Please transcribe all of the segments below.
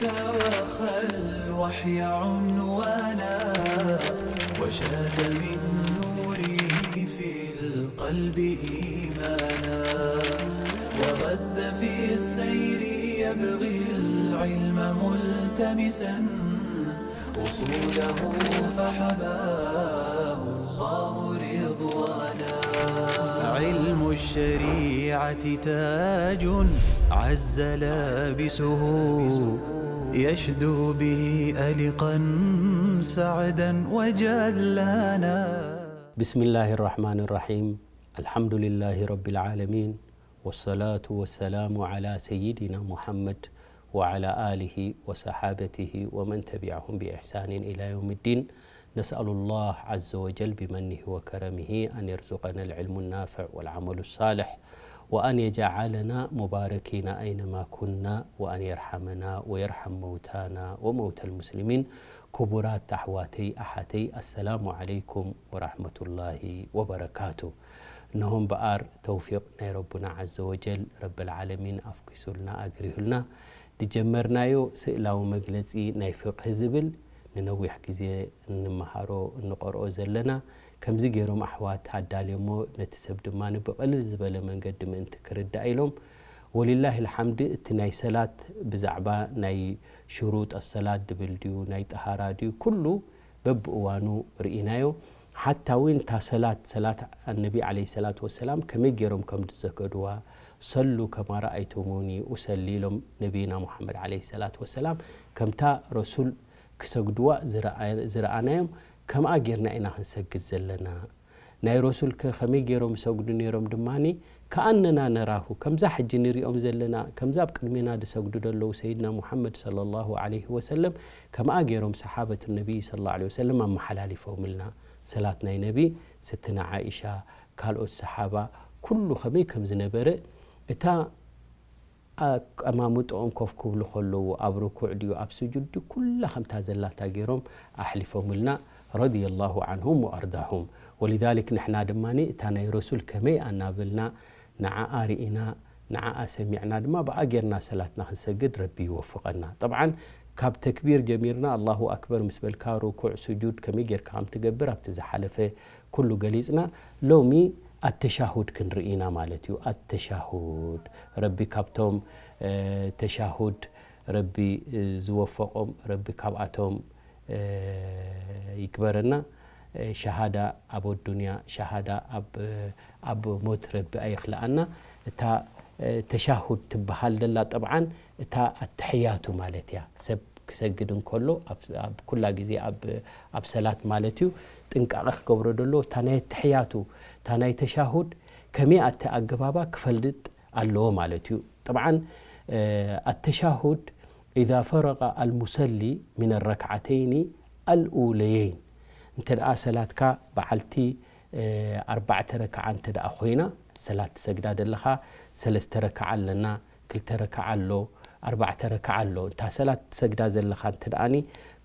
وخى الوحي عنوانا، وشاد من نوره في القلب إيمانا، وغذ في السير يبغي العلم ملتمسا، أصوله فحباه الله رضوانا. علم الشريعة تاج عز لابسه، يشدو به ألقا سعدا وجلانا. بسم الله الرحمن الرحيم. الحمد لله رب العالمين. والصلاة والسلام على سيدنا محمد وعلى آله وصحابته ومن تبعهم بإحسان إلى يوم الدين. نسأل الله عز وجل بمنه وكرمه أن يرزقنا العلم النافع والعمل الصالح، وأن يجعلنا مباركين أينما كنا، وأن يرحمنا ويرحم موتانا وموتى المسلمين. ክቡራት ኣሕዋተይ ኣሓተይ፣ ኣሰላሙ ዓለይኩም ወራሕመቱላሂ ወበረካቱ። እነሆ እምበኣር ተውፊቕ ናይ ረቡና ዓዘ ወጀል ረብል ዓለሚን ኣፍኪሱልና ኣግሪሁልና፣ ዝጀመርናዮ ስእላዊ መግለጺ ናይ ፍቕህ ዝብል ንነዊሕ ግዜ እንመሃሮ እንቐርኦ ዘለና፣ ከምዚ ገይሮም ኣሕዋት ኣዳልዮሞ፣ ነቲ ሰብ ድማ ብቐልል ዝበለ መንገዲ ምእንቲ ክርዳእ ኢሎም። ወሊላሂ ልሓምድ፣ እቲ ናይ ሰላት ብዛዕባ ናይ ሽሩጥ ኣሰላት ድብል ድዩ፣ ናይ ጠሃራ ድዩ፣ ኩሉ በብእዋኑ ርኢናዮ። ሓታ እውን እታ ሰላት፣ ሰላት ኣነቢ ዓለይሂ ሰላቱ ወሰላም ከመይ ገይሮም ከም ዝሰገድዋ፣ "ሰሉ ከማ ረኣይቱሙኒ ኡሰሊ" ኢሎም ነቢይና ሙሓመድ ዓለይሂ ሰላቱ ወሰላም፣ ከምታ ረሱል ክሰግድዋ ዝረኣ-፣ ዝረኣናዮም፣ ከምኣ ጌርና ኢና ክንሰግድ ዘለና። ናይ ረሱል ከ ከመይ ገይሮም ይሰግዱ ነይሮም ድማኒ፣ ከኣነና ነራሁ፣ ከምዛ ሕጂ ንሪኦም ዘለና፣ ከምዛ ኣብ ቅድሜና ዝሰግዱ ዘለዉ ሰይድና ሙሓመድ ሰለላሁ ዓለይሂ ወሰለም፣ ከምኣ ገይሮም ሰሓበት ነቢይ ሰለላሁ ዓለይሂ ወሰለም ኣመሓላሊፎምልና። ሰላት ናይ ነቢ፣ ስትና ዓኢሻ፣ ካልኦት ሰሓባ፣ ኩሉ ከመይ ከም ዝነበረ፣ እታ ኣቀማምጥኦም ኮፍ ክብሉ ከለዉ፣ ኣብ ርኩዕ ድዩ፣ ኣብ ስጁድ ድዩ፣ ኩላ ከምታ ዘላታ ገይሮም ኣሕሊፎምልና፣ ረዲየላሁ ዓንሁም ወኣርዳሁም። ወሊዛሊክ ንሕና ድማኒ እታ ናይ ረሱል ከመይ ኣናበልና ንዓኣ ርኢና፣ ንዓኣ ሰሚዕና ድማ ብኣ ጌርና ሰላትና ክንሰግድ ረቢ ይወፍቐና። ጠብዓን ካብ ተክቢር ጀሚርና ኣላሁ ኣክበር ምስ በልካ፣ ርኩዕ፣ ስጁድ ከመይ ጌርካ ከም ትገብር ኣብቲ ዝሓለፈ ኩሉ ገሊጽና። ሎሚ ኣተሻሁድ ክንርኢ ኢና ማለት እዩ። ኣተሻሁድ፣ ረቢ ካብቶም፣ እ፣ ተሻሁድ ረቢ፣ እ፣ ዝወፈቖም፣ ረቢ ካብኣቶም፣ እ፣ ይግበረና። እ፣ ሸሃዳ ኣብ ኣዱንያ፣ ሸሃዳ ኣብ፣ ኣብ ሞት ረቢ ኣይኽልኣና። እታ፣ እ፣ ተሻሁድ ትበሃል ደላ ጠብዓን እታ ኣተሕያቱ ማለት እያ። ሰብ ክሰግድ እንከሎ ኣብ፣ ኣብ ኩላ ግዜ ኣብ፣ ኣብ ሰላት ማለት እዩ፣ ጥንቃቐ ክገብሮ ደሎ። እታ ናይ ኣተሕያቱ፣ እታ ናይ ተሻሁድ ከመይ ኣተ ኣገባባ ክፈልጥ ኣለዎ ማለት እዩ። ጠብዓን፣ እ፣ ኣተሻሁድ ኢዛ ፈረቐ ኣልሙሰሊ ሚን ረክዓተይኒ ኣልኡለየይን፣ እንተ ደኣ ሰላትካ በዓልቲ፣ እ፣ ኣርባዕተ ረክዓ እንተ ደኣ ኮይና፣ ሰላት ትሰግዳ ዘለኻ ሰለስተ ረክዓ ኣለና፣ ክልተ ረክዓ ኣሎ፣ ኣርባዕተ ረክዓ ኣሎ። እታ ሰላት ትሰግዳ ዘለኻ እንተ ደኣኒ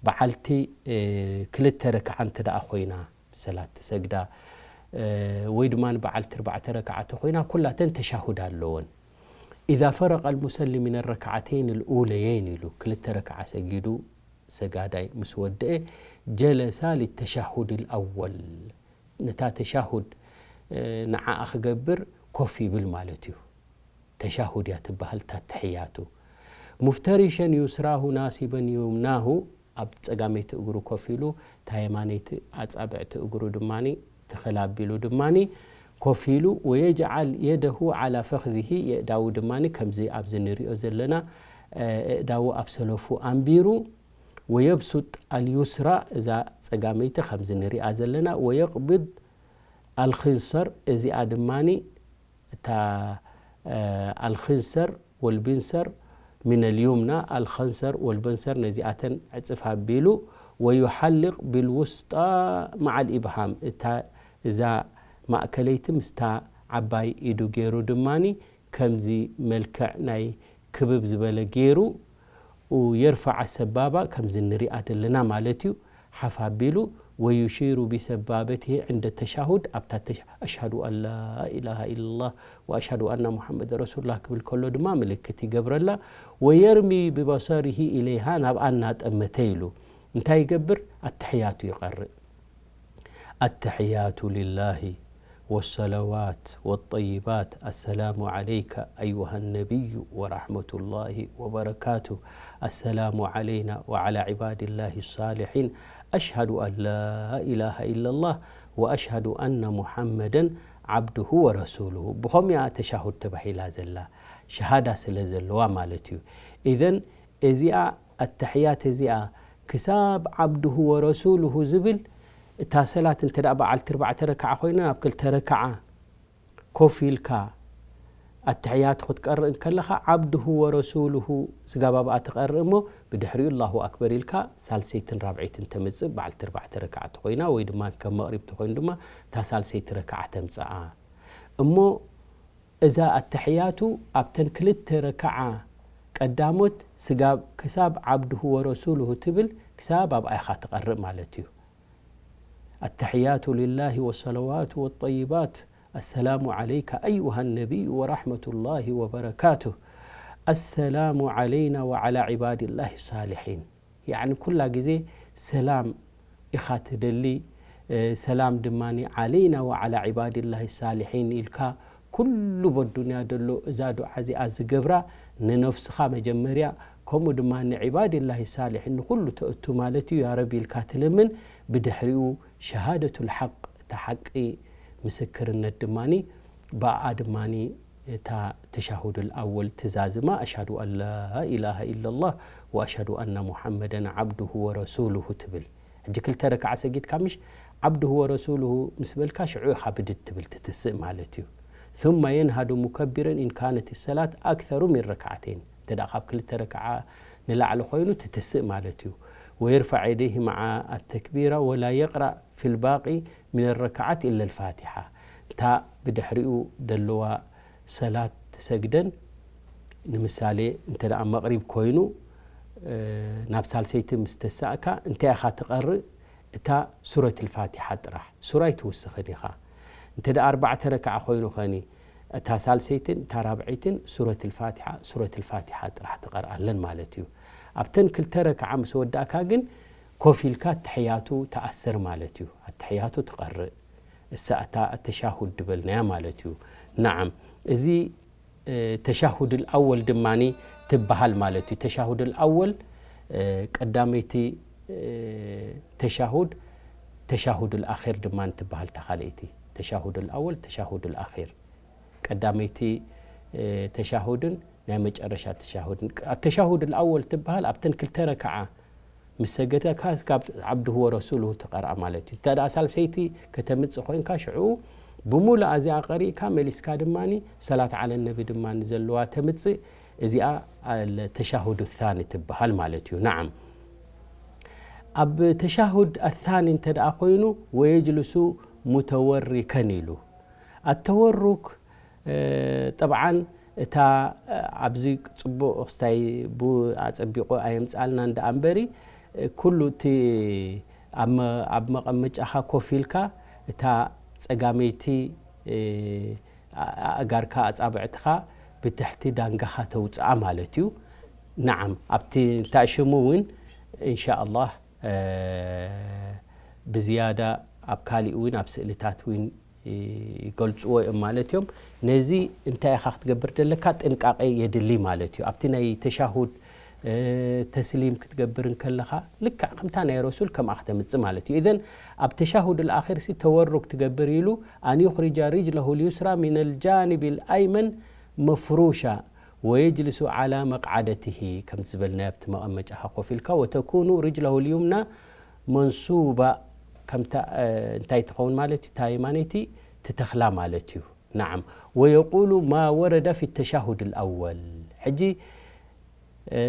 በዓልቲ፣ እ፣ ክልተ ረክዓ እንተ ደኣ ኮይና፣ ሰላት ትሰግዳ፣ እ፣ ወይ ድማ በዓልቲ ኣርባዕተ ረክዓ እንተ ኮይና፣ ኩላተን ተሻሁድ ኣለወን። ኢዛ ፈረቐ ኣልሙሰሊ ሚን ረክዓተይን ኣልኡለየይን ኢሉ፣ ክልተ ረክዓ ሰጊዱ ሰጋዳይ ምስ ወደአ፣ ጀለሳ ሊተሻሁድ ኣልኣወል፣ ነታ ተሻሁድ፣ እ፣ ንዓኣ ክገብር ኮፍ ይብል ማለት እዩ። ተሻሁድ እያ ትበሃል፣ እታ ተሕያቱ። ሙፍተሪሸን ዩስራሁ ናሲበን ዩምናሁ፣ ኣብ ጸጋመይቲ እግሩ ኮፍ ኢሉ፣ እታ የማነይቲ ኣጻብዕቲ እግሩ ድማኒ ትኸል ኣቢሉ ድማኒ ኮፍ ኢሉ፣ ወየጅዓል የደሁ ዓላ ፈኽዚሂ፣ የእዳዉ ድማኒ ከምዚ ኣብዚ ንሪኦ ዘለና፣ እ፣ እእዳዉ ኣብ ሰለፉ ኣንቢሩ፣ ወየብሱጥ ኣልዩስራ፣ እዛ ጸጋመይቲ ከምዚ ንሪኣ ዘለና፣ ወየቅብድ ኣልኽንሰር፣ እዚኣ ድማኒ እታ፣ እ፣ ኣልኽንሰር ወልብንሰር ሚነል ዩምና፣ ኣልኸንሰር ወልበንሰር ነዚኣተን ዕጽፍ ኣቢሉ፣ ወዩሓልቕ ቢልውስጣ መዓል ኢብሃም፣ እታ፣ እዛ ማእከለይቲ ምስታ ዓባይ ኢዱ ገይሩ ድማኒ ከምዚ መልክዕ ናይ ክብብ ዝበለ ገይሩ፣ የርፋዕ ኣሰባባ ከምዚ ንሪኣ ዘለና ማለት እዩ። ሓፍ ኣቢሉ ويشير بسبابته عند التشهد ኣብታ ተሽ-፣ أشهد أن لا إله إلا الله وأشهد أن محمدا رسول الله ክብል ከሎ ድማ ምልክት ይገብረላ። ويرمي ببصره إليها ናብኣ እናጠመተ ኢሉ እንታይ ይገብር? ኣተሕያቱ ይቐርእ። التحيات لله والصلوات والطيبات، السلام عليك أيها النبي ورحمة الله وبركاته، السلام علينا وعلى عباد الله الصالحين، أشهد أن لا إله إلا الله وأشهد أن محمدا عبده ورسوله። ብኸምኡ እያ ተሻሁድ ተባሂላ ዘላ፣ ሸሃዳ ስለ ዘለዋ ማለት እዩ። ኢዘን እዚኣ ኣተሕያት እዚኣ ክሳብ ዓብድሁ ወረሱሉሁ ዝብል፣ እታ ሰላት እንተ ደኣ በዓልቲ ኣርባዕተ ረክዓ ኮይና፣ ናብ ክልተ ረክዓ ኮፍ ኢልካ ኣተሕያቱ ክትቀርእ እንከለኻ፣ ዓብድሁ ወረሱሉሁ ስጋብ ኣብኣ ትቐርእ እሞ፣ ብድሕሪኡ ኣላሁ ኣክበር ኢልካ ሳልሰይትን ራብዐይትን ተምጽእ፣ በዓልቲ ኣርባዕተ ረክዓ ተኾይና፣ ወይ ድማ ከም መቕሪብ ተኾይኑ ድማ እታ ሳልሰይቲ ረክዓ ተምጽኣ። እሞ እዛ ኣተሕያቱ ኣብተን ክልተ ረክዓ ቀዳሞት ስጋብ ክሳብ ዓብድሁ ወረሱሉሁ ትብል፣ ክሳብ ኣብኣ ኢኻ ትቐርእ ማለት እዩ። التحيات لله والصلوات والطيبات، السلام عليك أيها النبي ورحمة الله وبركاته، السلام علينا وعلى عباد الله الصالحين። ያዕኒ ኩላ ግዜ ሰላም ኢኻ ትደሊ፣ እ፣ ሰላም ድማ علينا وعلى عباد الله الصالحين ኢልካ ኩሉ በዱንያ ደሎ እዛ ዱዓ እዚኣ ዝገብራ ንነፍስኻ መጀመርያ፣ ከምኡ ድማ ንዒባድላሂ ሳሊሒን ንኹሉ ተእቱ ማለት እዩ። ያ ረቢ ኢልካ ትልምን፣ ብድሕሪኡ ሸሃደቱል ሓቅ፣ እታ ሓቂ ምስክርነት ድማ ብኣ ድማ እታ ተሻሁዱል ኣወል ትዛዝማ፣ ኣሽሃዱ ኣን ላ ኢላሃ ኢለላህ ወኣሽሃዱ ኣና ሙሓመደን ዓብዱሁ ወረሱሉሁ ትብል። ሕጂ ክልተ ረክዓ ሰጊድካ ምሽ ዓብዱሁ ወረሱሉሁ ምስ በልካ ሽዑ ኢኻ ብድድ ትብል ትትስእ ማለት እዩ። ثم ينهض مكبرا إن كانت الصلاة أكثر من ركعتين። እንተ ደኣ ካብ ክልተ ረክዓ ንላዕሊ ኮይኑ ትትስእ ማለት እዩ። ويرفع يديه مع التكبيرة ولا يقرأ في الباقي من الركعات إلا الفاتحة። እታ ብድሕሪኡ ደለዋ ሰላት ትሰግደን፣ ንምሳሌ እንተ ደኣ መቕሪብ ኮይኑ፣ እ፣ ናብ ሳልሰይቲ ምስ ተሳእካ እንታይ ኢኻ ትቐርእ? እታ ሱረት ልፋቲሓ ጥራሕ፣ ሱራ ኣይትውስኽን ኢኻ። እንተ ደኣ ኣርባዕተ ረክዓ ኮይኑ ኸኒ፣ እታ ሳልሰይትን እታ ራብዐይትን ሱረት ልፋቲሓ፣ ሱረት ልፋቲሓ ጥራሕ ትቐርኣለን ማለት እዩ። ኣብተን ክልተ ረክዓ ምስ ወዳእካ ግን ኮፍ ኢልካ ኣተሕያቱ ትኣስር ማለት እዩ። ኣተሕያቱ ትቐርእ። እሳ እታ ኣተሻሁድ ዝበልናያ ማለት እዩ። ነዓም፣ እዚ፣ እ፣ ተሻሁድ ኣወል ድማኒ ትበሃል ማለት እዩ። ተሻሁድ ኣወል፣ እ፣ ቀዳመይቲ፣ እ፣ ተሻሁድ፣ ተሻሁድ ኣኺር ድማ ትበሃል እታ ካልኣይቲ። ተሻሁድ ኣወል፣ ተሻሁድ ኣኺር። ቀዳመይቲ፣ እ፣ ተሻሁድን ናይ መጨረሻ ተሻሁድን። ኣተሻሁድ ኣወል ትበሃል ኣብተን ክልተ ረክዓ ምስ ሰገድካ ካብ ዓብዱሁ ወረሱሉሁ ትቐርኣ ማለት እዩ። እንተ ደኣ ሳልሰይቲ ከተምጽእ ኮይንካ ሽዑ ብሙሉኣ እዚኣ ቀሪእካ መሊስካ ድማኒ ሰላት ዓለ ነቢ ድማኒ ዘለዋ ተምጽእ። እዚኣ ኣል-፣ ተሻሁዱ ታኒ ትበሃል ማለት እዩ። ነዓም። ኣብ ተሻሁድ ኣታኒ እንተ ደኣ ኮይኑ ወየጅልሱ ሙተወሪከን ኢሉ። ኣተወሩክ፣ እ፣ ጠብዓን እታ፣ እ፣ ኣብዚ ጽቡቕ ክስታይ ቡ-፣ ኣጸቢቑ ኣየምጽኣልናን ደኣ እምበሪ፣ እ፣ ኩሉ እቲ ኣብ መ-፣ ኣብ መቐመጫኻ ኮፍ ኢልካ እታ ጸጋመይቲ፣ እ፣ ኣ-፣ ኣእጋርካ ኣጻብዕትኻ ብትሕቲ ዳንጋኻ ተውጽኣ ማለት እዩ። ነዓም፣ ኣብቲ እንታይ ሽሙ እውን ኢንሻኣላህ፣ እ፣ ብዝያዳ ኣብ ካሊእ እውን ኣብ ስእልታት እውን ይገልጽዎ እዮም ማለት እዮም። ነዚ እንታይ ኢኻ ክትገብር ዘለካ? ጥንቃቄ የድሊ ማለት እዩ። ኣብቲ ናይ ተሻሁድ፣ እ፣ ተስሊም ክትገብር እንከለኻ ልክዕ ከምታ ናይ ረሱል ከምኣ ክተምጽእ ማለት እዩ። ኢዘን ኣብ ተሻሁድ ኣልኣኺር ሲ ተወሩክ ትገብር ኢሉ፣ أن يخرج رجله اليسرى من الجانب الأيمن مفروشة ويجلس على مقعدته، ከም ዝበልናዮ ኣብቲ መቐመጫኻ ኮፍ ኢልካ፣ وتكون رجله اليمنى منصوبة، ከምታ፣ እ፣ እንታይ ትኸውን ማለት እዩ? እታ የማነይቲ ትተኽላ ማለት እዩ። ነዓም። ويقول ما ورد في التشهد الأول። ሕጂ፣ እ፣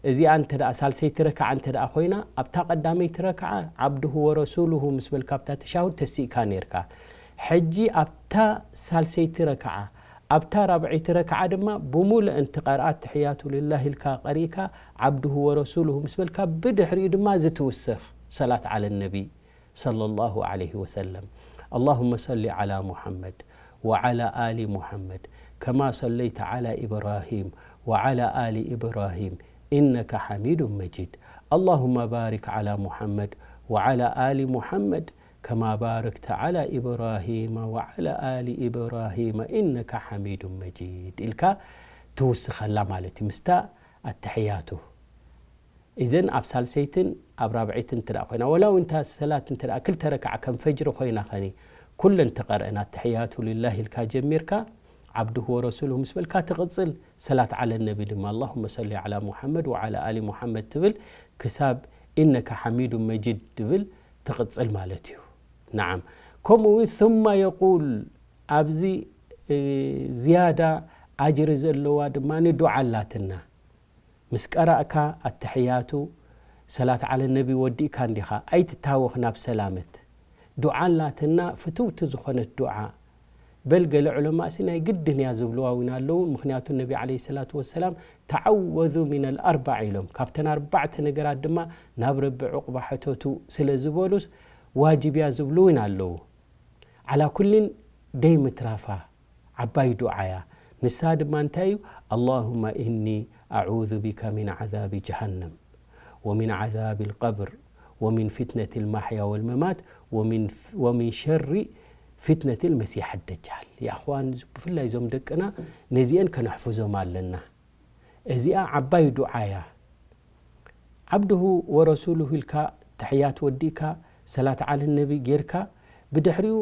እዚኣ እንተ ደኣ ሳልሰይቲ ረክዓ እንተ ደኣ ኮይና፣ ኣብታ ቀዳመይቲ ረክዓ ዓብዱሁ ወረሱሉሁ ምስ በልካ ኣብታ ተሻሁድ ተሲእካ ኔርካ። ሕጂ ኣብታ ሳልሰይቲ ረክዓ፣ ኣብታ ራብዐይቲ ረክዓ ድማ ብሙሉእ እንትቐርኣ፣ ተሕያቱ ሊላህ ኢልካ ቀሪእካ፣ ዓብዱሁ ወረሱሉሁ ምስ በልካ፣ ብድሕሪኡ ድማ እዚ ትውስኽ። ሰላት ዓለ ነቢ ሰለላሁ ዓለይሂ ወሰለም። اللهم صل على محمد وعلى آل محمد كما صليت على إبراهيم وعلى آل إبراهيم إنك حميد مجيد. اللهم بارك على محمد وعلى آل محمد كما باركت على إبراهيم وعلى آل إبراهيم إنك حميد مجيد ኢልካ ትውስኸላ ማለት እዩ። ምስታ ኣተሕያቱ። እዘን ኣብ ሳልሰይትን ኣብ ራብዐይትን እንተ ደኣ ኮይና፣ ወላ እውን እታ ሰላት እንተ ደኣ ክልተ ረክዓ ከም ፈጅሪ ኮይና ኸኒ፣ ኩለን ተቐርአን ኣተሕያቱ ሊላህ ኢልካ ጀሚርካ፣ ዓብዱሁ ወረሱሉሁ ምስ በልካ ትቕጽል፣ ሰላት ዓለ ነቢ ድማ ኣላሁመ ሰሊ ዓላ ሙሓመድ ወዓላ ኣሊ ሙሓመድ ትብል፣ ክሳብ ኢነካ ሓሚዱ መጂድ ትብል ትቕጽል ማለት እዩ። ነዓም። ከምኡ እውን ثم يقول፣ ኣብዚ፣ እ፣ ዝያዳ ኣጅሪ ዘለዋ ድማ ዱዓ ኣላትና። ምስ ቀራእካ ኣተሕያቱ ሰላት ዓለ ነቢ ወዲእካ እንዲኻ፣ ኣይትታወኽ ናብ ሰላመት። ዱዓ ኣላትና ፍትውቲ ዝኾነት ዱዓ። በል ገለ ዑለማእሲ ናይ ግድን እያ ዝብልዋ እውን ኣለዉ። ምኽንያቱ ነቢ ዓለይሂ ሰላቱ ወሰላም ተዓወዙ ሚነል ኣርባዕ ኢሎም። ካብተን ኣርባዕተ ነገራት ድማ ናብ ረቢ ዑቕባ ሕተቱ ስለ ዝበሉስ ዋጅብ እያ ዝብሉ እውን ኣለዉ። ዓላ ኩሊን ደይ ምትራፋ ዓባይ ዱዓ እያ። ንሳ ድማ እንታይ እዩ? ኣላሁመ ኢኒ ኣዑዙ ቢከ ሚን ዓዛቢ ጀሃነም ወሚን ዓዛቢ ልቀብር ወሚን ፊትነት ልማሕያ ወልመማት ወሚን፣ ወሚን ሸሪ ፊትነት ልመሲሕ ደጃል። የኣኽዋን፣ ብፍላይ እዞም ደቅና ነዚአን ከነሕፍዞም ኣለና። እዚኣ ዓባይ ዱዓ እያ። ዓብድሁ ወረሱሉሁ ኢልካ ተሕያት ወዲእካ ሰላት ዓለ ነቢ ጌርካ ብድሕሪኡ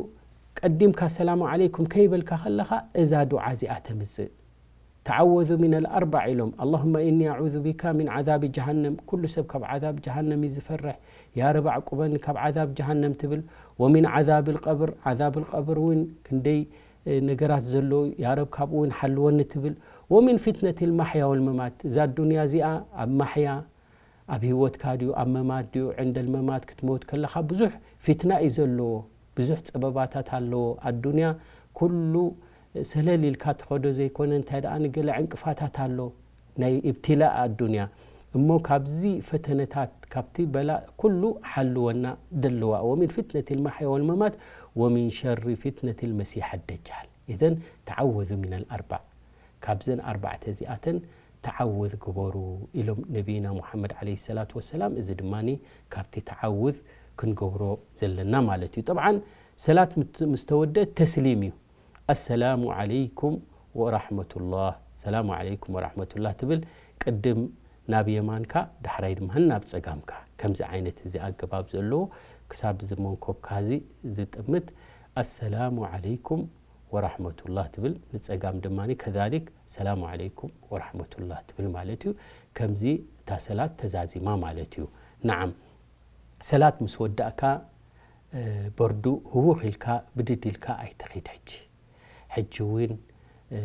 ቀዲምካ ሰላሙ ዓለይኩም ከይበልካ ከለኻ እዛ ዱዓ እዚኣ ተምጽእ። ተዓወዙ ሚነል ኣርባዕ ኢሎም። ኣላሁመ ኢኒ ኣዑዙ ቢካ ሚን ዓዛቢ ጀሃነም። ኩሉ ሰብ ካብ ዓዛብ ጀሃነም እዩ ዝፈርሕ። ያ ረብ ኣዕቁበኒ ካብ ዓዛብ ጀሃነም ትብል። ወሚን ዓዛብል ቀብር፣ ዓዛብል ቀብር እውን ክንደይ፣ እ፣ ነገራት ዘሎ፣ ያ ረብ ካብኡ እውን ሓልወኒ ትብል። ወሚን ፊትነቲል ማሕያ ወልመማት፣ እዛ ኣዱንያ እዚኣ ኣብ ማሕያ፣ ኣብ ህይወትካ ድዩ፣ ኣብ መማት ድዩ፣ ዕንደል መማት ክትመውት ከለኻ ብዙሕ ፊትና እዩ ዘለዎ፣ ብዙሕ ጸበባታት ኣለዎ። ኣዱንያ ኩሉ ሰለል ኢልካ ትኸዶ ዘይኮነ፣ እንታይ ደኣ ንገለ ዕንቅፋታት ኣሎ፣ ናይ ኢብትላእ ኣዱንያ። እሞ ካብዚ ፈተነታት፣ ካብቲ በላእ ኩሉ ሓልወና ደለዋ። ወሚን ፊትነቲል ማሕያ ወልመማት ወሚን ሸሪ ፊትነቲል መሲሕ ደጃል። ኢዘን ተዓወዙ ሚነል ኣርባዕ፣ ካብዘን ኣርባዕተ እዚኣተን ተዓውዝ ግበሩ ኢሎም ነቢይና ሙሓመድ ዓለይሂ ሰላቱ ወሰላም። እዚ ድማ ካብቲ ተዓውዝ ክንገብሮ ዘለና ማለት እዩ። ጠብዓን ሰላት ምት-፣ ምስ ተወደአት ተስሊም እዩ። ኣሰላሙ ዓለይኩም ወራሕመቱላህ፣ ሰላሙ ዓለይኩም ወራሕመቱላህ ትብል። ቅድም ናብ የማንካ፣ ዳሕራይ ድማ ናብ ጸጋምካ። ከምዚ ዓይነት እዚ ኣገባብ ዘለዎ፣ ክሳብ እዚ መንኮብካ እዚ ዝጥምት፣ ኣሰላሙ ዓለይኩም ወራሕመቱላህ ትብል፣ ንጸጋም ድማ ከዛሊክ ሰላሙ ዓለይኩም ወራሕመቱላህ ትብል ማለት እዩ። ከምዚ እታ ሰላት ተዛዚማ ማለት እዩ። ነዓም፣ ሰላት ምስ ወዳእካ፣ እ፣ በርዱ ህውኽ ኢልካ ብድድ ኢልካ ኣይትኺድ። ሕጂ፣ ሕጂ እውን፣ እ፣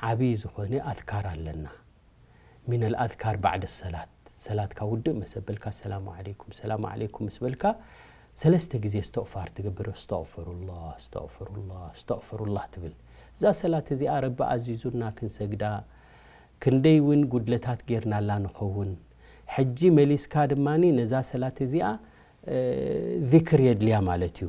ዓብዪ ዝኾነ ኣዝካር ኣለና። ሚነል ኣዝካር ባዕደ ሰላት፣ ሰላትካ ውድእ መሰበልካ ሰላሙ ዓለይኩም፣ ሰላሙ ዓለይኩም ምስ በልካ፣ ሰለስተ ግዜ እስተቕፋር ትገብር። እስተቕፍሩላህ፣ እስተቕፍሩላህ፣ እስተቕፍሩላህ ትብል። እዛ ሰላት እዚኣ ረቢ ኣዚዙና ክንሰግዳ፣ ክንደይ እውን ጉድለታት ጌርናላ ንኸውን። ሕጂ መሊስካ ድማ ነዛ ሰላት እዚኣ፣ እ፣ ዚክር የድልያ ማለት እዩ።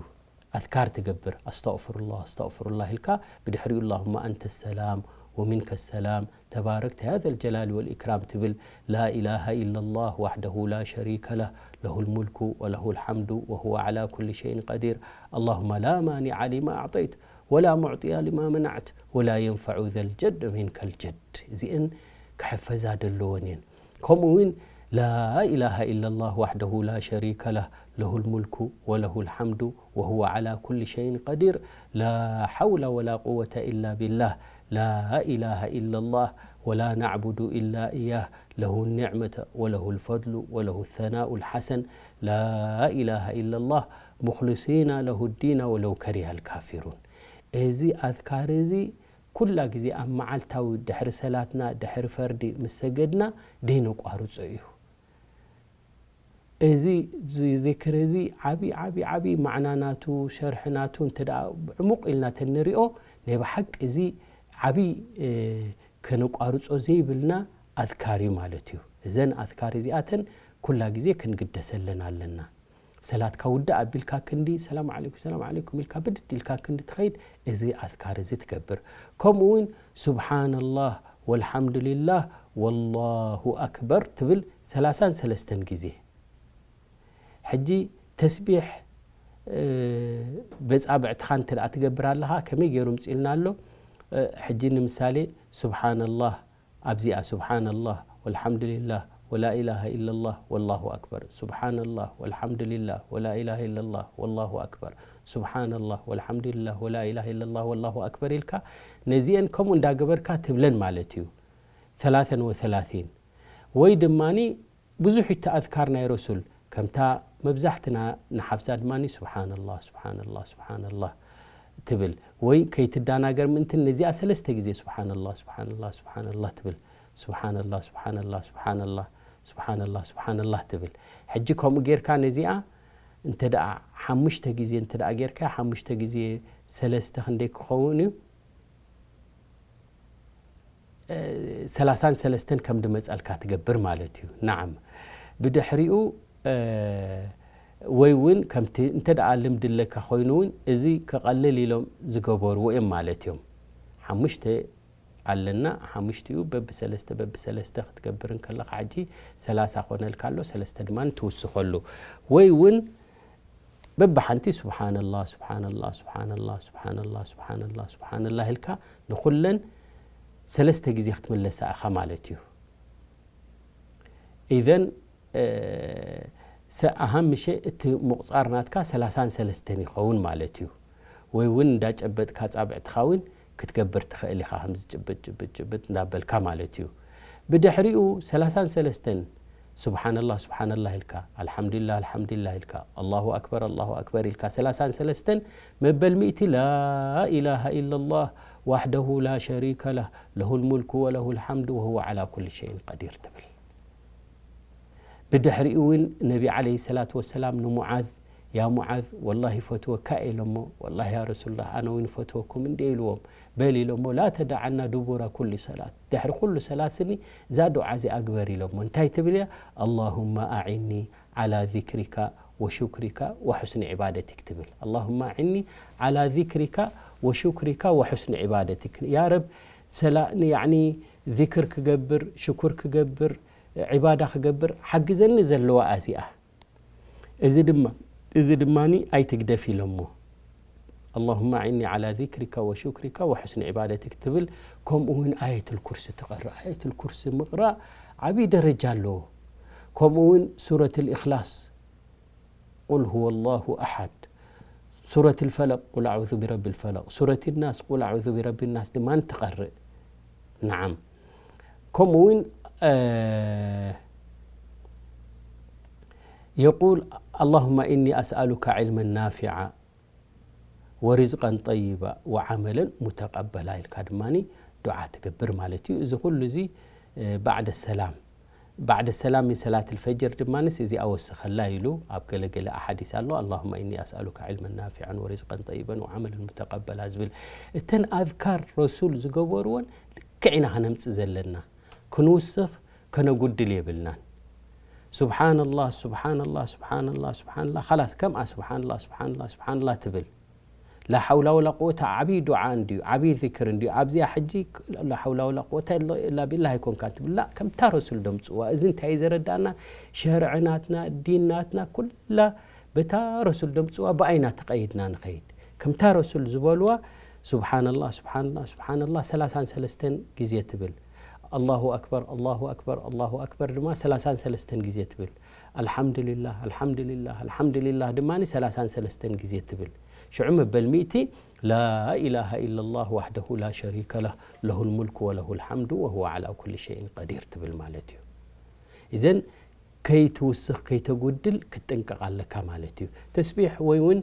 ኣዝካር ትገብር፣ ኣስተቕፍሩላህ፣ ኣስተቕፍሩላህ ኢልካ፣ ብድሕሪኡ ኣላሁመ ኣንተ ሰላም ወሚንከ ሰላም ተባረክተ ያ ዘል ጀላሊ ወል ኢክራም ትብል። ላ ኢላሃ ኢለላህ ዋሕደሁ ላ ሸሪከ ለህ፣ ለሁል ሙልኩ ወለሁል ሐምዱ ወሁወ ዐላ ኩሊ ሸይን ቀዲር። ኣላሁመ ላ ማኒዐ ሊማ ኣዕጠይት ወላ ሙዕጢያ ሊማ መነዕት ወላ የንፈዑ ዘል ጀድ ሚንከል ጀድ። እዚእን ክሕፈዛ ደለወን እየን። ከምኡ እውን ላ ኢላሃ ኢለላህ ዋሕደሁ ላ ሸሪከ ለህ፣ ለሁል ሙልኩ ወለሁል ሐምዱ ወሁወ ዐላ ኩሊ ሸይን ቀዲር። ላ ሐውለ ወላ ቁወተ ኢላ ቢላህ። ላ ኢላሃ ኢለላህ ወላ ናዕቡዱ ኢላ ኢያህ። ለሁ ኒዕመተ ወለሁ ልፈድሉ ወለሁ ሰናኡ ልሐሰን። ላ ኢላሃ ኢለላህ ሙኽሊሲና ለሁ ዲና ወለው ከሪሀ ልካፊሩን። እዚ ኣዝካር እዚ ኩላ ግዜ ኣብ መዓልታዊ ድሕሪ ሰላትና፣ ድሕሪ ፈርዲ ምስ ሰገድና ደይነቋርጾ እዩ። እዚ ዚ-፣ ዚክር እዚ ዓቢ፣ ዓቢ፣ ዓቢ ማዕና ናቱ፣ ሸርሒ ናቱ እንተ ደኣ ዕሙቕ ኢልና ተንሪኦ፣ ናይ ብሓቂ እዚ ዓቢ፣ እ፣ ከነቋርጾ ዘይብልና ኣዝካር እዩ ማለት እዩ። እዘን ኣዝካር እዚኣተን ኩላ ግዜ ክንግደሰለን ኣለና። ሰላትካ ውድእ ኣቢልካ ክንዲ ሰላም ዓለይኩም ሰላም ዓለይኩም ኢልካ ብድድ ኢልካ ክንዲ ትኸይድ፣ እዚ ኣዝካር እዚ ትገብር። ከምኡ እውን ሱብሓነላህ ወልሓምዱሊላህ ወላሁ ኣክበር ትብል ሰላሳን ሰለስተን ግዜ። ሕጂ ተስቢሕ በፃብዕትኻ እንተ ደኣ ትገብር ኣለኻ፣ ከመይ ገይሩ ምፅልና ኣሎ? ሕጂ ንምሳሌ ሱብሓነላህ ኣብዚኣ ሱብሓነላህ ወልሓምዱሊላህ ወላኢላሃ ኢለላህ ወላሁ ኣክበር፣ ሱብሓነላህ ወልሓምዱሊላህ ወላኢላሃ ኢለላህ ወላሁ ኣክበር፣ ሱብሓነላህ ወልሓምዱሊላህ ወላኢላሃ ኢለላህ ወላሁ ኣክበር ኢልካ ነዚአን ከምኡ እንዳገበርካ ትብለን ማለት እዩ። ሰላተን ወሰላሲን። ወይ ድማኒ ብዙሕ እዩ እቲ ኣዝካር ናይ ረሱል፣ ከምታ መብዛሕትና ንሓፍዛ ድማኒ ሱብሓነላህ ሱብሓነላህ ሱብሓነላህ ትብል። ወይ ከይትዳናገር ምእንትን ነዚኣ ሰለስተ ግዜ ሱብሓነላህ ሱብሓነላህ ሱብሓነላህ ትብል። ሱብሓነላህ ሱብሓነላህ ሱብሓነላህ ሱብሓነላህ ሱብሓነላህ ትብል። ሕጂ ከምኡ ጌርካ ነዚኣ እንተ ደኣ ሓሙሽተ ግዜ እንተ ደኣ ጌርካ፣ ሓሙሽተ ግዜ ሰለስተ ክንደይ ክኸውን እዩ? ሰላሳን ሰለስተን ከም ድመጸልካ ትገብር ማለት እዩ። ናዓም። ብድሕሪኡ ወይ እውን ከምቲ እንተ ደኣ ልምዲ ኣለካ ኮይኑ እውን እዚ ክቐልል ኢሎም ዝገበርዎ እዮም ማለት እዮም። ሓሙሽተ ኣለና፣ ሓሙሽቲኡ በብሰለስተ በብሰለስተ ክትገብር እንከለኻ ሕጂ ሰላሳ ኮነልካ ኣሎ፣ ሰለስተ ድማ ትውስኸሉ። ወይ እውን በብሓንቲ ሱብሓነላህ ሱብሓነላህ ሱብሓነላህ ሱብሓነላህ ሱብሓነላህ ሱብሓነላህ ኢልካ ንኹለን ሰለስተ ግዜ ክትምለሳ ኢኻ ማለት እዩ። ኢዘን ኣሃም ምሸ እቲ ምቑፃር ናትካ ሰላሳን ሰለስተን ይኸውን ማለት እዩ። ወይ እውን እንዳጨበጥካ ፃብዕትኻ እውን ክትገብር ትኽእል ኢኻ፣ ከምዚ ጭብጥ ጭብጥ ጭብጥ እንዳበልካ ማለት እዩ። ብድሕሪኡ ሰላሳን ሰለስተን ሱብሓነላህ ሱብሓነላህ ኢልካ፣ ኣልሓምዱሊላህ ኣልሓምዱሊላህ ኢልካ፣ ኣላሁ ኣክበር ኣላሁ ኣክበር ኢልካ ሰላሳን ሰለስተን መበል ሚእቲ ላኢላሃ ኢለላህ ዋሕደሁ ላ ሸሪከ ለህ ለሁል ሙልኩ ወለሁል ሓምዱ ወሁወ ዓላ ኩሊ ሸይን ቀዲር ትብል። ብድሕሪኡ እውን ነቢ ዓለይሂ ሰላቱ ወሰላም ንሙዓዝ፣ ያ ሙዓዝ ወላሂ ይፈትወካ እየ ኢሎሞ፣ ወላሂ ያ ረሱሉላህ ኣነ እውን ይፈትወኩም እንደ ኢልዎም፣ በል ኢሎሞ ላ ተደዓና ዱቡረ ኩሊ ሰላት፣ ድሕሪ ኩሉ ሰላት ስኒ እዛ ዱዓ እዚኣ ግበር ኢሎሞ። እንታይ ትብል እያ? ኣላሁመ ኣዒኒ ዓላ ዚክሪካ ወሹክሪካ ወሑስኒ ዒባደቲክ ትብል። ኣላሁመ ኣዒኒ ዓላ ዚክሪካ ወሹክሪካ ወሑስኒ ዒባደቲክ። ያ ረብ ሰላ ያዕኒ ዚክር ክገብር ሽኩር ክገብር ዒባዳ ክገብር ሓግዘኒ ዘለዋ እዚኣ። እዚ ድማ እዚ ድማኒ ኣይትግደፍ ኢሎሞ። ኣላሁመ ኣዒኒ ዓላ ዚክሪካ ወሹክሪካ ወሑስኒ ዒባደቲክ ትብል። ከምኡ እውን ኣየቱል ኩርሲ ትቐርእ። ኣየቱል ኩርሲ ምቕራእ ዓብዪ ደረጃ ኣለዎ። ከምኡ እውን ሱረት ልእኽላስ ቁል ሁወ ላሁ ኣሓድ፣ ሱረት ልፈለቅ ቁል ኣዑዙ ቢረቢ ልፈለቅ፣ ሱረት ናስ ቁል ኣዑዙ ቢረቢ ናስ ድማ ትቐርእ። ናዓም። ከምኡ እውን የቁል ኣላሁመ ኢኒ ኣስኣሉካ ዕልመን ናፊዓ ወሪዝቀን ጠይባ ወዓመለን ሙተቀበላ ኢልካ ድማ ዱዓ ትገብር ማለት እዩ። እዚ ኩሉ እዚ ባዕደ ሰላም ባዕደ ሰላም ምን ሰላት ልፈጅር ድማንስ እዚኣ ወስኸላ ኢሉ ኣብ ገለገለ ኣሓዲስ ኣሎ። ኣላሁመ ኢኒ ኣስኣሉካ ዕልመን ናፊዐን ወሪዝቀን ጠይበን ወዓመለን ሙተቀበላ ዝብል። እተን ኣዝካር ረሱል ዝገበርዎን ልክዕ ኢና ክነምጽእ ዘለና። ክንውስኽ ከነጉድል የብልናን። ሱብሓነላህ ሱብሓነላህ ሱብሓነላህ ሱብሓነላህ ኻላስ ከምኣ ሱብሓነላህ ሱብሓነላህ ሱብሓነላህ ትብል። ላሓውላ ወላ ቁወታ ዓብዪ ዱዓ እንድዩ፣ ዓብዪ ዚክር እንድዩ። ኣብዚኣ ሕጂ ላሓውላ ወላ ቁወታ ኢላ ቢላ ኣይኮንካን ትብል። ላ ከምታ ረሱል ደምፅዋ። እዚ እንታይ እዩ ዘረዳእና? ሸርዒ ናትና፣ ዲን ናትና ኩላ በታ ረሱል ደምፅዋ ብኣይና ተቐይድና ንኸይድ። ከምታ ረሱል ዝበልዋ ሱብሓነላህ ሱብሓነላህ ሱብሓነላህ ሰላሳን ሰለስተን ግዜ ትብል። ኣላሁ ኣክበር ኣላሁ ኣክበር ኣላሁ ኣክበር ድማ ሰላሳን ሰለስተን ግዜ ትብል። ኣልሓምዱሊላህ ኣልሓምዱሊላህ ኣልሓምዱሊላህ ድማ ሰላሳን ሰለስተን ግዜ ትብል። ሽዑ መበል ሚእቲ ላኢላሃ ኢለላህ ዋሕደሁ ላ ሸሪከ ለህ ለሁል ሙልኩ ወለሁል ሓምዱ ወሁወ ዓላ ኩሊ ሸይን ቀዲር ትብል ማለት እዩ። እዘን ከይትውስኽ ከይተጉድል ክትጥንቀቕ ኣለካ ማለት እዩ። ተስቢሕ ወይ እውን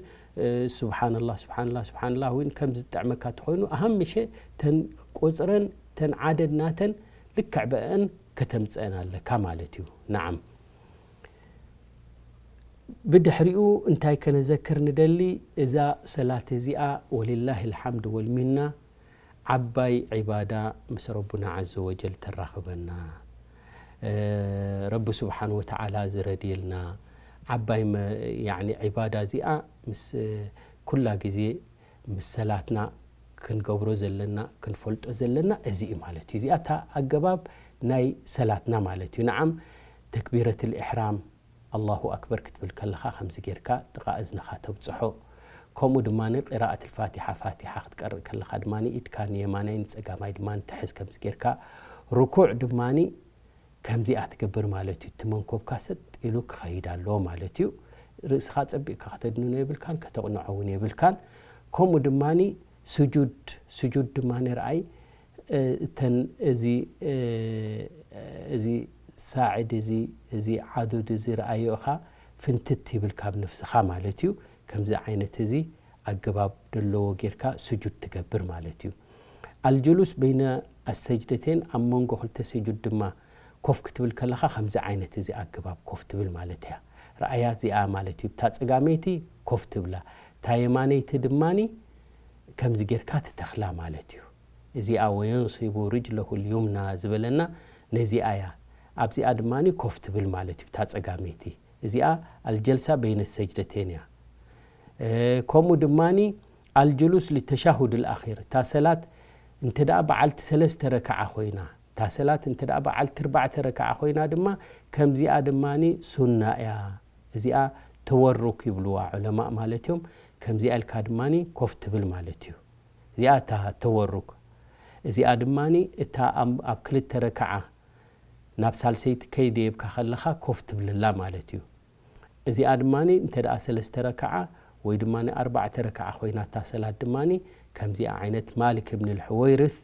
ስብሓንላህ ስብሓንላህ ስብሓንላህ እውን ከም ዝጥዕመካ ተኾይኑ ኣሃም ምሸ ተን ቁፅረን ተን ዓደድ ናተን ልክዕ ብአን ከተምፅአን ኣለካ ማለት እዩ። ናዓም። ብድሕሪኡ እንታይ ከነዘክር ንደሊ? እዛ ሰላት እዚኣ ወሊላሂ ልሓምድ ወልሚና ዓባይ ዒባዳ ምስ ረቡና ዓዘ ወጀል ተራኽበና። ረቢ ስብሓን ወተዓላ ዝረድየልና ዓባይ መ-፣ ያዕኒ ዒባዳ እዚኣ ምስ ኩላ ግዜ ምስ ሰላትና ክንገብሮ ዘለና፣ ክንፈልጦ ዘለና እዚ እዩ ማለት እዩ። እዚኣ እታ ኣገባብ ናይ ሰላትና ማለት እዩ። ንዓም ተክቢረትል ኢሕራም ኣላሁ ኣክበር ክትብል ከለኻ ከምዚ ጌርካ ጥቓ እዝንኻ ተብጽሖ። ከምኡ ድማ ቂራኣት ልፋቲሓ፣ ፋቲሓ ክትቀርእ ከለኻ ድማ ኢድካ ንየማናይ ንጸጋማይ ድማ ትሕዝ ከምዚ ጌርካ። ርኩዕ ድማ ከምዚኣ ትገብር ማለት እዩ። እቲ መንኮብካ ሰጥ ኢሉ ክኸይድ ኣለዎ ማለት እዩ። ርእስኻ ጸቢቕካ ከተድንኖ የብልካን፣ ከተቕንዖ እውን የብልካን። ከምኡ ድማ ስጁድ፣ ስጁድ ድማ ርኣይ፣ እ፣ እተን እዚ፣ እ፣ እዚ ሳዕድ እዚ፣ እዚ ዓዱድ እዚ ረኣዮ ኢኻ ፍንትት ይብል ካብ ነፍስኻ ማለት እዩ። ከምዚ ዓይነት እዚ ኣገባብ ዘለዎ ጌርካ ስጁድ ትገብር ማለት እዩ። ኣልጁሉስ በይነ ኣሰጅደቴን፣ ኣብ መንጎ ክልተ ስጁድ ድማ ኮፍ ክትብል ከለኻ ከምዚ ዓይነት እዚ ኣገባብ ኮፍ ትብል ማለት እያ። ረኣያ እዚኣ ማለት እዩ። እታ ጸጋመይቲ ኮፍ ትብላ፣ እታ የማነይቲ ድማኒ ከምዚ ጌርካ ትተኽላ ማለት እዩ። እዚኣ ወየንሲቡ ርጅለሁ ልዩምና ዝበለና ነዚኣ እያ። ኣብዚኣ ድማኒ ኮፍ ትብል ማለት እዩ። እታ ጸጋመይቲ እዚኣ ኣልጀልሳ በይነ ሰጅደቴን እያ። እ፣ ከምኡ ድማኒ ኣልጁሉስ ሊተሻሁድ ልኣኺር፣ እታ ሰላት እንተ ደኣ በዓልቲ ሰለስተ ረክዓ ኮይና፣ እታ ሰላት እንተ ደኣ በዓልቲ ኣርባዕተ ረክዓ ኮይና ድማ ከምዚኣ ድማኒ ሱና እያ። እዚኣ ተወሩክ ይብልዋ ዑለማእ ማለት እዮም። ከምዚኣ ኢልካ ድማኒ ኮፍ ትብል ማለት እዩ። እዚኣ እታ ተወሩክ። እዚኣ ድማኒ እታ ኣብ፣ ኣብ ክልተ ረክዓ ናብ ሳልሰይቲ ከይደየብካ ከለኻ ኮፍ ትብልላ ማለት እዩ። እዚኣ ድማኒ እንተ ደኣ ሰለስተ ረክዓ ወይ ድማኒ ኣርባዕተ ረክዓ ኮይና እታ ሰላት ድማኒ ከምዚኣ ዓይነት ማሊክ እብን ልሕወይርስ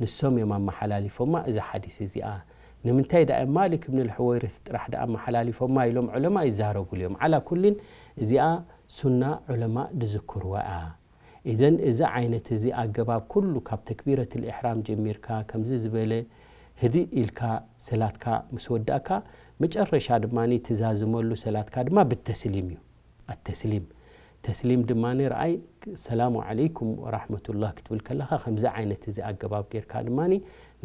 ንሶም እዮም ኣመሓላሊፎማ እዛ ሓዲስ እዚኣ። ንምንታይ ደኣ እዮም ማሊክ እብን ልሕወይርስ ጥራሕ ደኣ ኣመሓላሊፎማ ኢሎም ዑለማ ይዛረቡሉ እዮም። ዓላ ኩሊን እዚኣ ሱና ዑለማ ዝዝክርዋ እያ። ኢዘን እዚ ዓይነት እዚ ኣገባብ ኩሉ ካብ ተክቢረት ልኢሕራም ጀሚርካ ከምዚ ዝበለ ህድእ ኢልካ ሰላትካ ምስ ወዳእካ መጨረሻ ድማ ትዛዝመሉ ሰላትካ ድማ ብተስሊም እዩ። ኣተስሊም፣ ተስሊም ድማ ረኣይ ሰላሙ ዓለይኩም ወራሕመቱላህ ክትብል ከለኻ ከምዚ ዓይነት እዚ ኣገባብ ጌርካ ድማ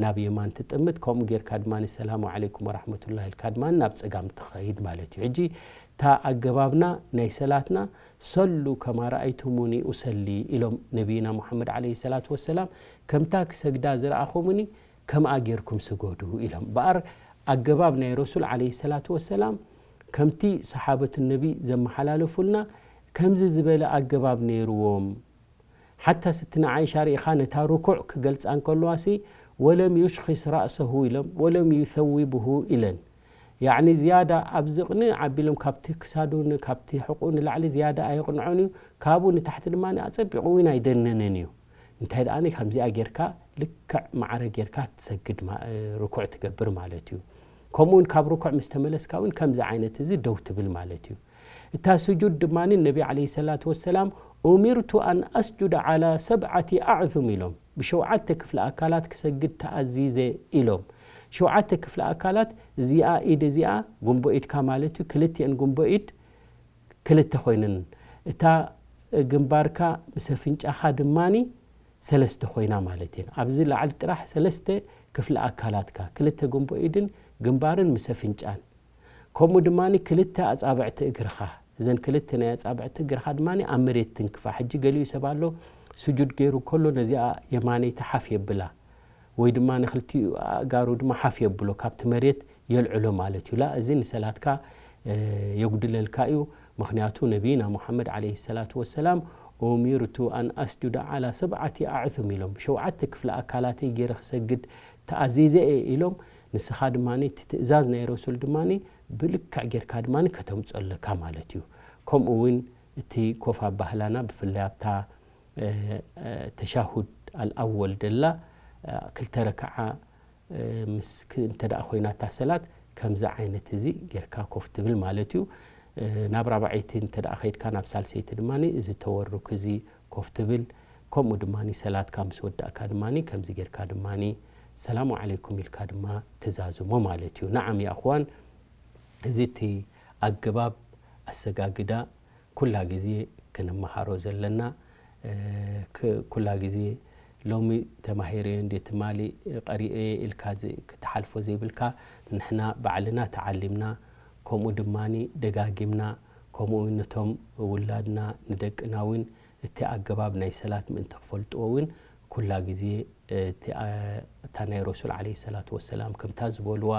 ናብ የማን ትጥምት፣ ከምኡ ጌርካ ድማ ሰላሙ ዓለይኩም ወራሕመቱላህ ኢልካ ድማ ናብ ጸጋም ትኸይድ ማለት እዩ። ሕጂ እታ ኣገባብና ናይ ሰላትና ሰሉ ከማ ረኣይቱሙኒ ኡሰሊ ኢሎም ነቢይና ሙሓመድ ዓለይሂ ሰላቱ ወሰላም፣ ከምታ ክሰግዳ ዝረኣኹሙኒ ከምኣ ጌርኩም ስገዱ ኢሎም። በኣር ኣገባብ ናይ ረሱል ዓለይሂ ሰላቱ ወሰላም ከምቲ ሰሓበቱ ነቢ ዘመሓላለፉልና ከምዚ ዝበለ ኣገባብ ነይርዎም። ሓታ ስትና ዓይሻ ርኢኻ ነታ ርኩዕ ክገልጻ እንከለዋሲ ወለም ዩሽኺስ ራእሰሁ ኢሎም ወለም ዩሰዊብሁ ኢለን። ያዕኒ ዝያዳ ኣብዚ ቅንዕ ኣቢሎም ካብቲ ክሳዱ ን-፣ ካብቲ ሕቑኡ ንላዕሊ ዝያዳ ኣየቕንዖን እዩ። ካብኡ ንታሕቲ ድማ ኣጸቢቑ እውን ኣይደነነን እዩ። እንታይ ደኣ ከምዚኣ ጌርካ ልክዕ ማዕረ ጌርካ ትሰግድ ማ-፣ ርኩዕ ትገብር ማለት እዩ። ከምኡ እውን ካብ ርኩዕ ምስ ተመለስካ እውን ከምዚ ዓይነት እዚ ደው ትብል ማለት እዩ። እታ ስጁድ ድማ ነቢ ዓለይሂ ሰላቱ ወሰላም ኡሚርቱ ኣን ኣስጁደ ዓላ ሰብዓቲ ኣዕዙም ኢሎም። ብሸውዓተ ክፍለ ኣካላት ክሰግድ ተኣዚዘ ኢሎም። ሸውዓተ ክፍለ ኣካላት እዚኣ ኢድ እዚኣ ጉንቦ ኢድካ ማለት እዩ። ክልቲኤን ጉንቦ ኢድ ክልተ ኮይነን። እታ ግንባርካ ምስ ኣፍንጫኻ ድማኒ ሰለስተ ኮይና ማለት እየን። ኣብዚ ላዕሊ ጥራሕ ሰለስተ ክፍለ ኣካላትካ፣ ክልተ ጉንቦ ኢድን ግንባርን ምስ ኣፍንጫን። ከምኡ ድማ ክልተ ኣጻብዕቲ እግርኻ፣ እዘን ክልተ ናይ ኣጻብዕቲ እግርኻ ድማ ኣብ መሬት ትንክፋ። ሕጂ ገሊኡ ሰብ ኣሎ፣ ስጁድ ገይሩ ከሎ ነዚኣ የማነይቲ ሓፍ የብላ፣ ወይ ድማ ንክልቲኡ ኣእጋሩ ድማ ሓፍ የብሎ፣ ካብቲ መሬት የልዕሎ ማለት እዩ። ላ፣ እዚ ንሰላትካ፣ እ፣ የጉድለልካ እዩ። ምኽንያቱ ነቢይና ሙሓመድ ዓለይሂ ሰላቱ ወሰላም፣ ኡሚርቱ ኣን ኣስጁደ ዓላ ሰብዓቲ ኣዕዙም ኢሎም፣ ብሸውዓተ ክፍለ ኣካላተይ ገይረ ክሰግድ ተኣዚዘ እየ ኢሎም። ንስኻ ድማ እቲ ትእዛዝ ናይ ረሱል ድማ ብልክዕ ጌርካ ድማ ከተምጾ ኣለካ ማለት እዩ። ከምኡ እውን እቲ ኮፍ ኣባህላና ብፍላይ ኣብታ፣ እ፣ እ፣ ተሻሁድ ኣልኣወል ደላ፣ እ፣ ክልተ ረክዓ፣ እ፣ ምስ ክ-፣ እንተ ደኣ ኮይና እታ ሰላት ከምዚ ዓይነት እዚ ጌርካ ኮፍ ትብል ማለት እዩ። እ፣ ናብ ራብዐይቲ እንተ ደኣ ከይድካ ናብ ሳልሰይቲ ድማ እዚ ተወሩክ እዚ ኮፍ ትብል። ከምኡ ድማ ሰላትካ ምስ ወዳእካ ድማ ከምዚ ጌርካ ድማ ሰላሙ ዓለይኩም ኢልካ ድማ ትዛዝሞ ማለት እዩ። ነዓም፣ ያ እኽዋን፣ እዚ እቲ ኣገባብ ኣሰጋግዳ ኩላ ግዜ ክንመሃሮ ዘለና፣ እ፣ ክ-፣ ኩላ ግዜ ሎሚ ተማሂረዮ እንዴ ትማሊ ቀሪኤ ኢልካ ዝ-፣ ክትሓልፎ ዘይብልካ፣ ንሕና ባዕልና ተዓሊምና፣ ከምኡ ድማኒ ደጋጊምና፣ ከምኡ እውን ነቶም ውላድና ንደቅና እውን እቲ ኣገባብ ናይ ሰላት ምእንቲ ክፈልጥዎ እውን ኩላ ግዜ እቲ፣ ኣ፣ እታ ናይ ረሱል ዓለይሂ ሰላቱ ወሰላም ከምታ ዝበልዋ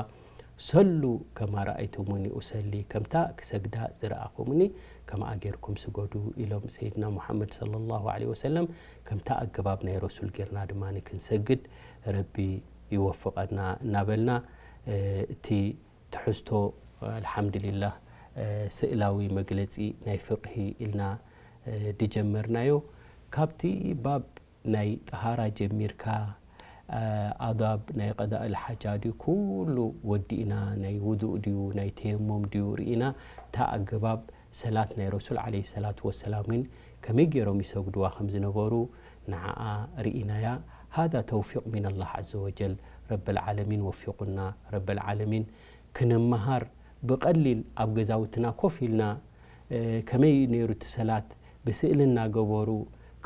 "ሰሉ ከማ ረኣይቱሙኒ ኡሰሊ" ከምታ ክሰግዳ ዝረኣኹምኒ ከምኣ ጌርኩም ስገዱ ኢሎም ሰይድና ሙሓመድ ሰለላሁ ዓለይሂ ወሰለም ከምታ ኣገባብ ናይ ረሱል ጌርና ድማ ክንሰግድ ረቢ ይወፍቐና እናበልና፣ እ፣ እቲ ትሕዝቶ ኣልሓምዱሊላህ፣ እ፣ ስእላዊ መግለጺ ናይ ፍቕሂ ኢልና፣ እ፣ ድጀመርናዮ። ካብቲ ባብ ናይ ጠሃራ ጀሚርካ፣ እ፣ ኣዳብ ናይ ቀዳእ ኣልሓጃ ድዩ ኩሉ ወዲእና፣ ናይ ውዱእ ድዩ ናይ ተየሙም ድዩ ርኢና፣ እታ ኣገባብ ሰላት ናይ ረሱል ዓለይሂ ሰላቱ ወሰላምን ከመይ ገይሮም ይሰግድዋ ከም ዝነበሩ ንዓኣ ርኢናያ። ሃዛ ተውፊቕ ሚነላህ ዓዘ ወጀል፣ ረበል ዓለሚን ወፊቑና። ረበል ዓለሚን ክንመሃር ብቐሊል ኣብ ገዛውትና ኮፍ ኢልና፣ እ፣ ከመይ ነይሩ እቲ ሰላት ብስእሊ እናገበሩ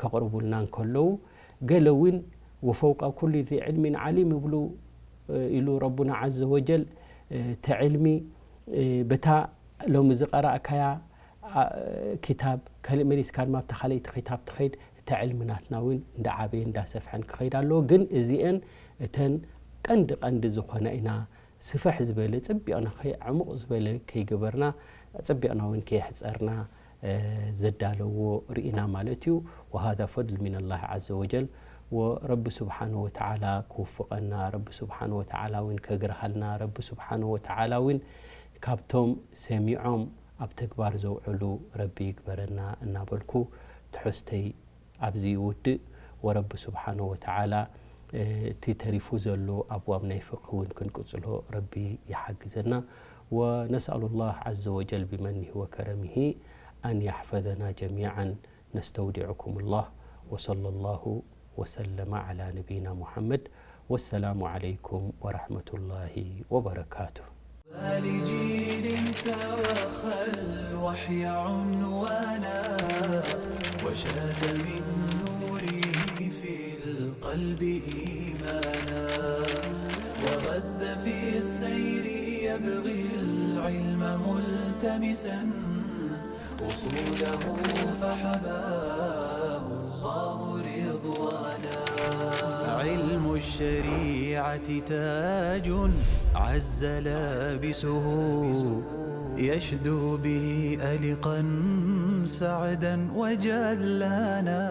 ከቕርቡልና እንከለዉ፣ ገለ እውን "ወፈውቀ ኩሊ ዚ ዕልሚን ዓሊም" ይብሉ፣ እ፣ ኢሉ ረቡና ዓዘ ወጀል። እ፣ እቲ ዕልሚ፣ እ፣ በታ ሎሚ ዝቐራእካያ፣ ኣ፣ ኪታብ ካልእ መሊስካ ድማ ኣብታ ካልኣይቲ ኪታብ ትኸይድ፣ እቲ ዕልሚ ናትና እውን እንዳዓበየ እንዳሰፍሐን ክኸይድ ኣለዎ። ግን እዚአን እተን ቀንዲ ቀንዲ ዝኾና ኢና ስፍሕ ዝበለ ጽቢቕና ከይ-፣ ዕሙቕ ዝበለ ከይገበርና፣ ጽቢቕና እውን ከየሕጸርና፣ እ፣ ዘዳለዎ ርኢና ማለት እዩ። ወሃዛ ፈድል ሚነላህ ዓዘ ወጀል። ወረቢ ስብሓነ ወተዓላ ክውፍቐና፣ ረቢ ስብሓነ ወተዓላ እውን ከግርሃልና፣ ረቢ ስብሓነ ወተዓላ እውን ካብቶም ሰሚዖም ኣብ ተግባር ዘውዕሉ ረቢ ይግበረና እናበልኩ ትሕዝተይ ኣብዚ ይውድእ። ወረቢ ስብሓነ ወተዓላ፣ እ፣ እቲ ተሪፉ ዘሎ ኣብዋብ ናይ ፍቕሂ እውን ክንቅጽሎ ረቢ ይሓግዘና። ወነስኣሉ ላህ ዓዘ ወጀል ብመኒሂ ወከረሚሂ ኣን የሕፈዘና ጀሚዓን። ነስተውዲዕኩም ላህ። ወሰለ ላሁ ወሰለመ ዓላ ነቢይና ሙሓመድ። ወሰላሙ ዓለይኩም ወረሕመቱላሂ ወበረካቱ። لجيل توخى الوحي عنوانا، وشاد من نوره في القلب إيمانا، وغذ في السير يبغي العلم ملتمسا، أصوله فحباه الله رضوانا. علم الشريعة تاج عز لابسه، يشدو به ألقا سعدا وجلانا.